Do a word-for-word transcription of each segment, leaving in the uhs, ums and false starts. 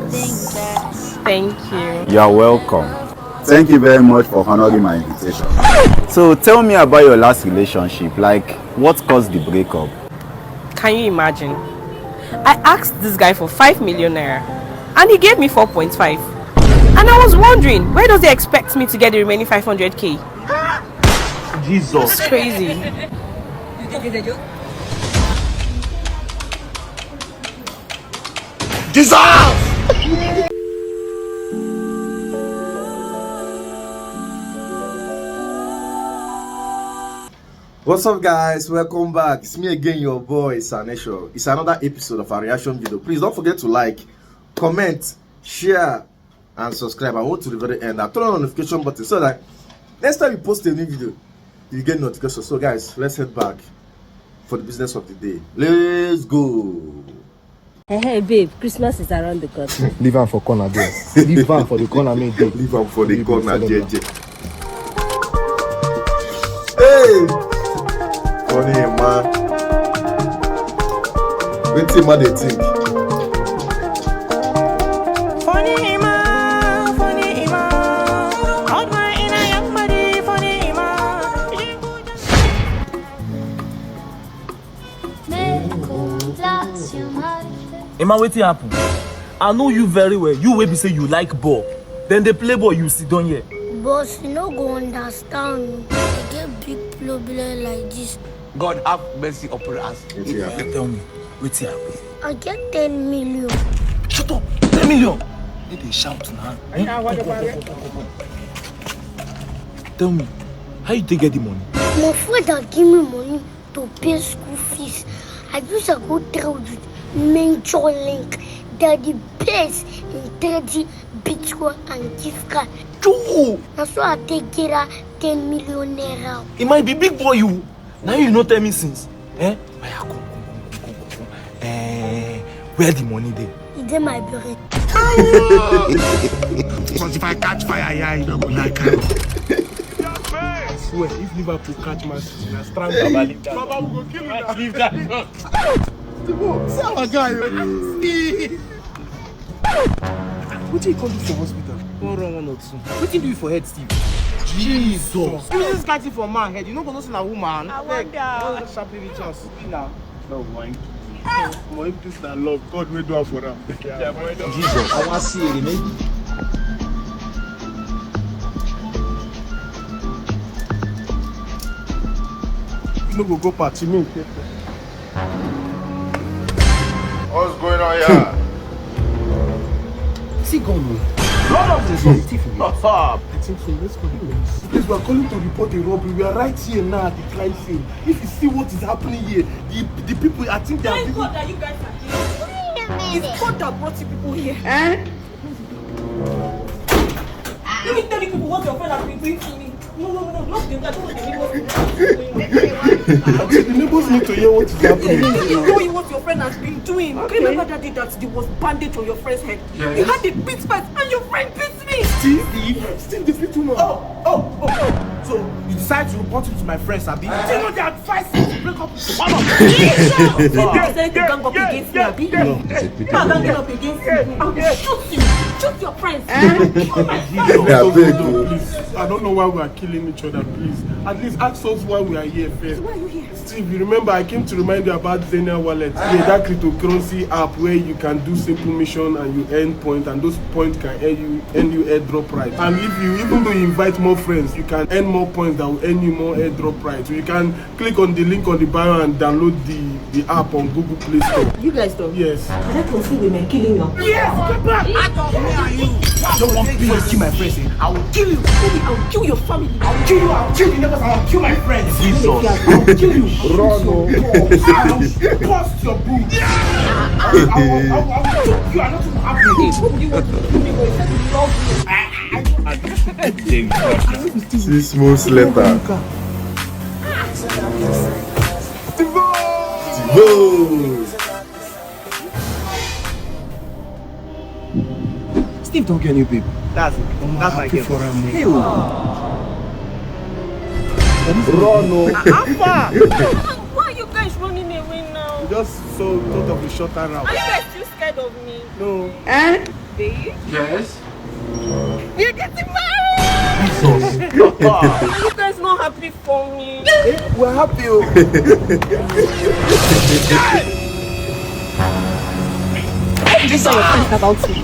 Thank you. You are welcome. Thank you very much for honoring my invitation. So tell me about your last relationship. Like, what caused the breakup? Can you imagine? I asked this guy for five million naira and he gave me four point five. And I was wondering, where does he expect me to get the remaining five hundred k? Jesus. It's crazy. What's up, guys? Welcome back. It's me again, your boy Sanesho. It's another episode of our reaction video. Please don't forget to like, comment, share, and subscribe. I want to the very end. I turn on the notification button so that next time we post a new video, you get notification. So, guys, let's head back for the business of the day. Let's go. Hey, hey, babe, Christmas is around the corner. Leave am for corner there. Leave am for the corner, me dey. Leave am for the corner, J J. Hey! Funny man. Wetin man dey think? Funny man, funny man. Hot man in a young body, funny man. Emma, wetin happen? I know you very well. You wey be say you like ball. Then dey play ball, you sit down here. Boss, you no go understand. I get big problem like this. God have mercy upon us. Tell me, wetin happen? I get ten million. Shut up! Ten million! They dey shout now. Eh? Come, come, come, come, come, come. Tell me, how you take get the money? My father give me money to pay school fees. I use I go trade with Major Link, Daddy Best in trading Bitcoin and gift card. True! Na so I take get that ten million naira. It might be big boy you. Now you no tell me since. Eh? Oya, come, come, come, come, come, come. Eh, where the money dey? E dey my beret. Because if I catch fire here, I no go like am. I swear, if Liverpool catch Man City, na strand. Baba, leave that. Baba, we go kill you now. Leave that. See our guy. Wetin you come do for hospital? One wrong, one or two. Wetin do you for head, Steve? Jesus. You just catch it for man head. You no go know say na woman. I wonder. Just sharply reach out. See now. No, wine. Omo, if this na love, God wey do am for am. Jesus, I wan see you, maybe. You no go go party, me. What's going on here? See, go on. None of this is thief. What's up? I think so. Let's go. Please, we are calling to report a robbery. We are right here now at the crime scene. If you see what is happening here, the, the people, I think they are. Thank God that you guys are here. It's God that brought you people here. Eh? Let me tell you people what your friend has been doing to me. No, no, no, not the, I don't want to hear what the neighbors need to hear what is happening. Let me tell you what your friend has been doing. Okay, remember that day that there was bandage on your friend's head? You had a beat fight and your friend beat me. Steve, Steve, the beat woman. Oh, oh, oh. So you decide to report him to my friends, abi? You know the advice is to break up. One of them. You say to gang up against me, abi? No. You are ganging up against me. I will shoot you. Shoot your friends. Kill my friends. Please, I don't know why we are killing each other. Please, at least ask us why we are here first. Why are you here? Steve, you remember I came to remind you about Zenia Wallet. Yeah, that cryptocurrency app where you can do simple mission and you earn point, and those points can earn you earn you airdrop prize. And if you, even though you invite more friends, you can earn more points that will earn you more airdrop prize. So you can click on the link on the bio and download the the app on Google Play Store. You guys don't. Yes. That was who we were killing now. Yes, come back. Out of me and you. I don't want people to kill my friends. Eh? I will kill you. I will kill your family. I will kill you. I will kill the neighbors. I will kill my friends. Jesus. I will kill you. Run, oh. I will bust your boot. I will, I will, I will, I will choke you. I don't want to have you. Hey, who do you want to kill me? You said you love me. I, I, I, I, Six months later. Steve don't get new babe. That's it. That's my girl. For him. Hey, oh. Run, oh. How far? Why are you guys running away now? We just so thought of a shorter route. Are you guys too scared of me? No. Eh? Babe, Yes? we're getting married! Jesus. Are you guys not happy for me? We're happy. Oh. This is what about me.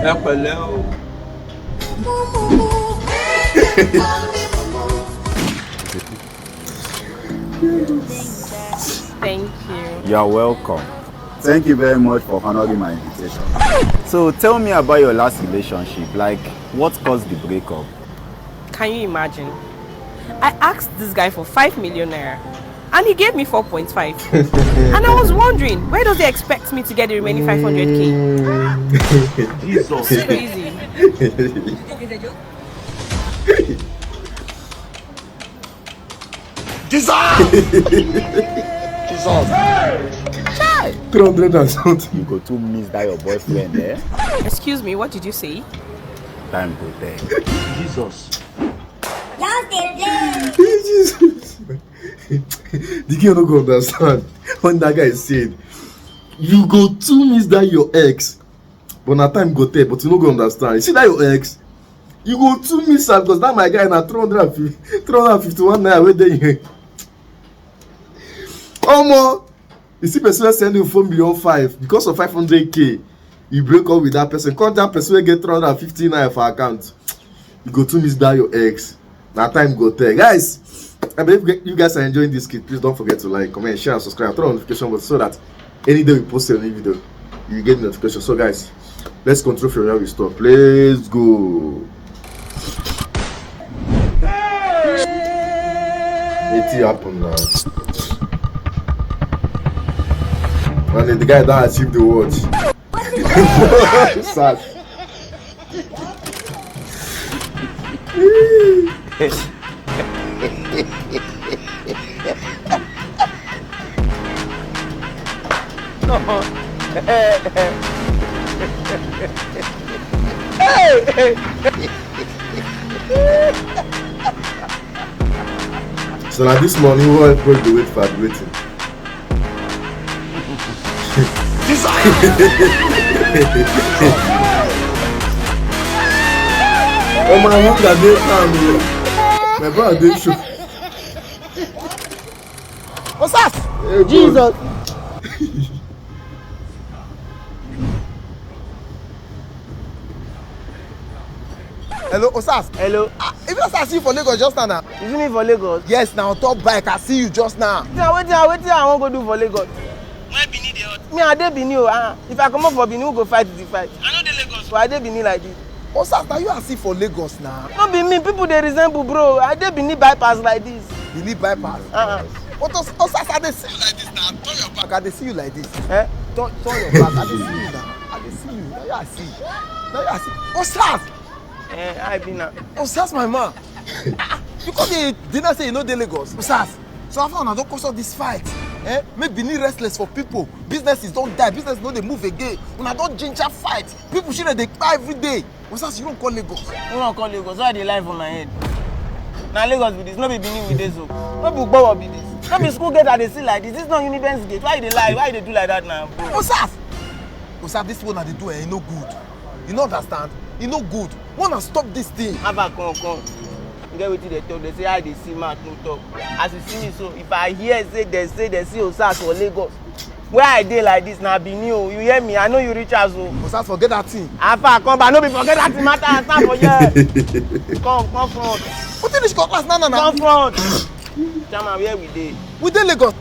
Ẹ pẹ̀lẹ́ o. Thank you. You're welcome. Thank you very much for honoring my invitation. So tell me about your last relationship. Like, what caused the breakup? Can you imagine? I asked this guy for five million naira and he gave me four point five. And I was wondering, where does he expect me to get the remaining five hundred k? Jesus. Crazy. Jesus! Jesus! Three hundred and something. You go too miss that your boyfriend, eh? Excuse me, what did you say? Time go there. Jesus. Just dey play. Jesus. The girl no go understand when that guy said, "You go too miss that your ex," but na time go tell, but you no go understand. You see that your ex, you go too miss am because that my guy na three hundred and fifty, three hundred and fifty-one naira wey dey here. Omo, you see person wey send you four million five because of five hundred k, you break up with that person. Come that person wey get three hundred and fifty naira for account, you go too miss that your ex. Na time go tell. Guys, I believe you guys are enjoying this kit. Please don't forget to like, comment, share, and subscribe. Turn on notification bell so that any day we post a new video, you get notification. So guys, let's control from where we stop. Let's go. Wetin happen now? And the guy don achieve the world. Sad. So na this morning we all go dey wait for graduating. Oh my, hunger dey calm o. My brother dey show. Osas! Jesus. Hello, Osas. Hello, Ah, if not, I see you for Lagos just now. Now. You see me for Lagos? Yes, now on top bike, I see you just now. Wetin I wetin I wetin I wan go do for Lagos? Why Benin dey hot? Me I dey Benin o. Ah, if I comot for Benin, who go fight the fight? I no dey Lagos. But I dey Benin like this. Osas, now you I see for Lagos now. No be me, people dey resemble, bro. I dey Benin bypass like this. Benin bypass. Uh-uh. But Os- Osas, I dey see you like this now. Turn your back, I dey see you like this. Eh? Turn, turn your back, I dey see you now. I dey see you. Now you I see. Now you I see. Osas! Eh, I be now. Osas, my man. You come dey deny say you no dey Lagos. Osas. So how far una don cause all this fight? Eh? Make Benin restless for people. Businesses don die. Business no dey move again. Una don ginger fight. People shey dey kpai every day. Osas, you don call Lagos. No wan call Lagos. Why I dey lie for my head? Na Lagos be this. No be Benin we dey so. No be Ugbowo be this. No be school gate I dey see like this. This no Unibens gate. Why you dey lie? Why you dey do like that now, bro? Osas! Osas, this one I dey do, eh, e no good. You no understand? E no good. Wanna stop this thing. Haba, come, come. You get wetin dem talk? Dem say I dey see mouth no talk. As you see me so, if I hear say dem say dem see Osas for Lagos, where I dey like this na Benin o. You hear me? I know you reach house o. Osas, forget that thing. Afa, come back. No be forget that thing matter. I stand for here. Come, come front. Wetin this cutlass now, now, now? Come front. Chairman, where we dey? We dey Lagos.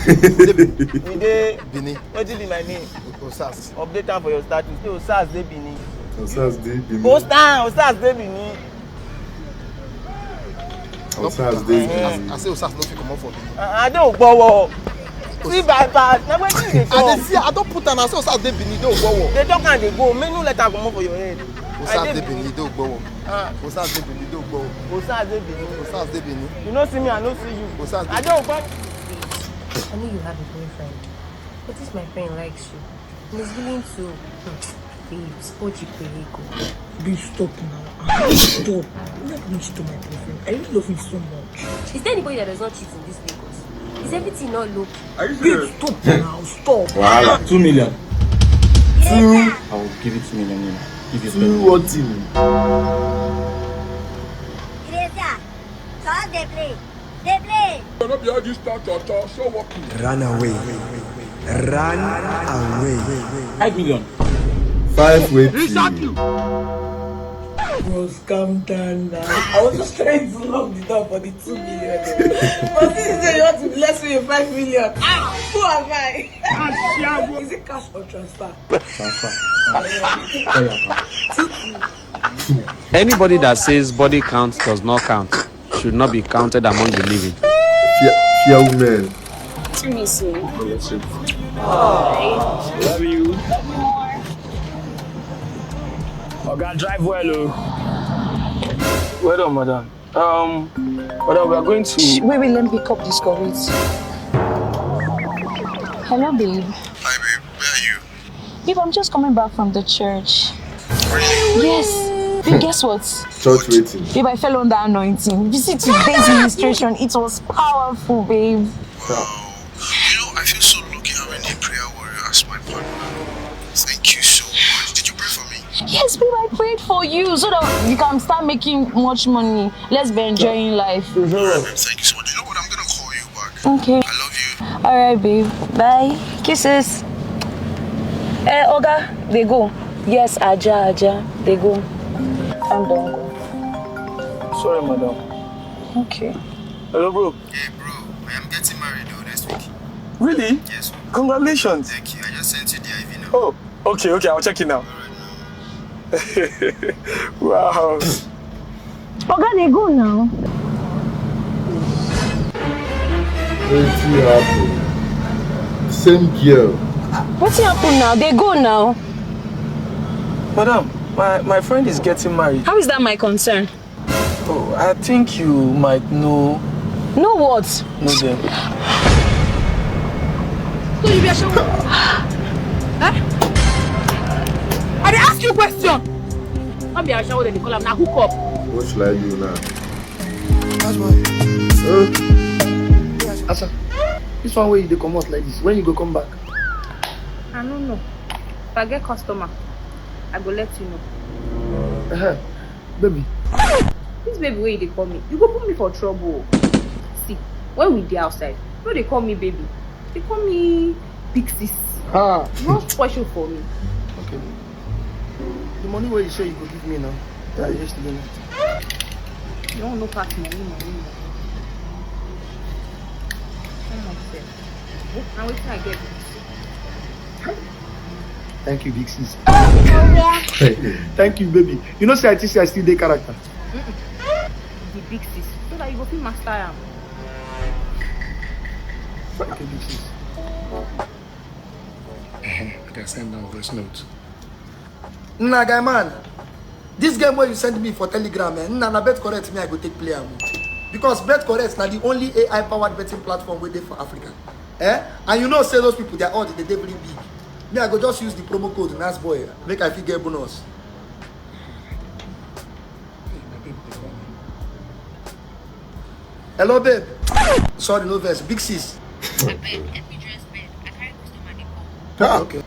We dey. Benin. Wetin be my name? Osas. Update am for your status. Say Osas dey Benin. Osas dey Benin. Osas, Osas dey Benin. Osas dey Benin. I say Osas no fit comot for Benin. I I dey Ugbowo. See bypass. Na wetin you dey I dey talk? see, I don put am, I say Osas dey Benin, dey Ugbowo. Dey talk and dey go. Make no let am comot for your head. Osas dey Benin, dey Ugbowo. Ah, Osas dey Benin, dey Ugbowo. Osas dey Benin. Osas dey Benin. You no see me, I no see you. Osas I dey dey Ugbowo. I know you have a boyfriend, but this my friend likes you. And he's willing to. Hmm, babes, Oji Kwelego. Babe, stop now. Ah, stop. Let me stop my boyfriend. I really love him so much. Is there anybody that does not cheat in this Lagos? Is everything not low? Babe, stop now. Stop. Wahala. Two million. I will give it to me in your name. If you pay me. Two what thing? Iresia, just dey play. Dey play. No be all this talk, talk, talk, show working. Run away. Run away. Five million. Five way Exactly. thing. Bros, calm down now. I was just trying to lock the door for the two million. But this is you want to bless me with five million. Ah, who am I? Is it cash or transfer? Transfer. Call your account. Anybody that says body count does not count should not be counted among the living. Fear, fear women. Let me see. Oga, drive well o. Well done, madam. Um, madam, we are going to. Wait, wait, let me pick up this call. Wait. Hello, babe. Hi, babe. Where are you? Babe, I'm just coming back from the church. Yes. Babe, guess what? Church waiting. Babe, I fell under anointing. You see today's ministration, it was powerful, babe. Wow. You know, I feel so lucky having a prayer warrior as my partner. Thank you so much. Did you pray for me? Yes, babe, I prayed for you so that you can start making much money. Let's be enjoying life. Babe, thank you so much. You know what? I'm gonna call you back. Okay. I love you. All right, babe. Bye. Kisses. Eh, Oga, they go. Yes, Aja, Aja, they go. Calm down, go. Sorry, madam. Okay. Hello, bro. Hey, bro. I am getting married though next week. Really? Yes. Congratulations. Thank you. I just sent you the I V now. Oh, okay, okay. I'll check it now. All right, now. Wow. Oga, they go now. Wetin happen? Same girl. Wetin happen now? They go now. Madam, my, my friend is getting married. How is that my concern? Oh, I think you might know. Know what? Know them. So you be ashawo? Eh? I dey ask you question. No be ashawo dem dey call am, na hook up. What should I do now? Asa, this one wey you dey comot like this, when you go come back? I no know. If I get customer, I go let you know. Uh-huh. Baby. This baby wey you dey call me, you go put me for trouble o. See, when we dey outside, no dey call me baby. Dey call me big sis. Ah. You wan spoil show for me. Okay. The money wey you say you go give me now, uh, yesterday night. You wan know pass money, money, money. Come on, sef. Na wetin I get be this. Thank you, big sis. Thank you, baby. You know say I think say I still dey character. The big sis, so that you go fit master am. Thank you, big sis. I can send down voice note. Nna, guy man, this game wey you send me for Telegram, eh, nna, na bet correct me I go take play am o. Because bet correct na the only A I powered betting platform wey dey for Africa. Eh? And you know say those people, their odds dey dey very big. Me, I go just use the promo code Nas Boy make I fit get bonus. Hello, babe. Sorry, no vex. Big sis. Abeg, help me dress bed. I carry customer dey come. Ah, Okay.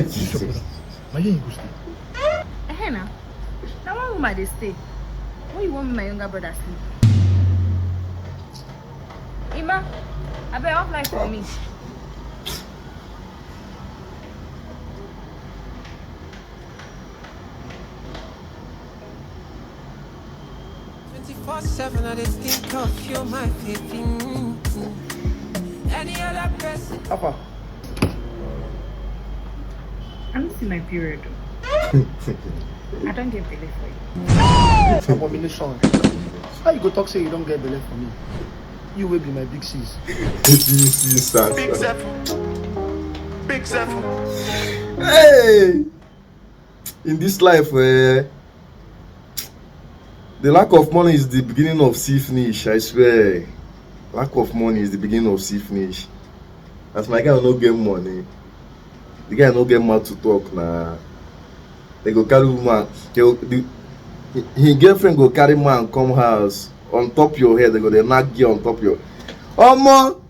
Jesus. My ear go stay. Ehe na. Na one room I dey stay. Where you want me, my younger brother sleep? Ima, abeg off light for me. Twenty-four seven, I dey think of you, my baby. Any other person. Papa. I don't see my period. I don't get belle for you. Abomination. How you go talk say you don't get belle for me? You will be my big sis. This is sad. Big seven. Big seven. Hey! In this life, eh, the lack of money is the beginning of sea finish, I swear. Lack of money is the beginning of sea finish. As my guy no get money, the guy no get mouth to talk na. They go carry woman, they go, the, his girlfriend go carry man come house on top your head. They go dey knock you on top your. Omo,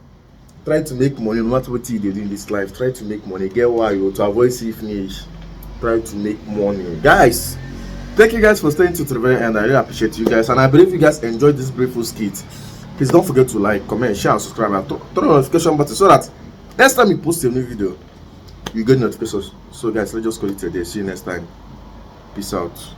Try to make money no matter what you dey do in this life. Try to make money. Get why you to avoid see finish. Try to make money, guys. Thank you guys for staying to the very end. I really appreciate you guys, and I believe you guys enjoyed this brief skit. Please don't forget to like, comment, share, and subscribe, and turn on the notification button so that next time we post a new video, you get notifications. So guys, let's just call it a day. See you next time. Peace out.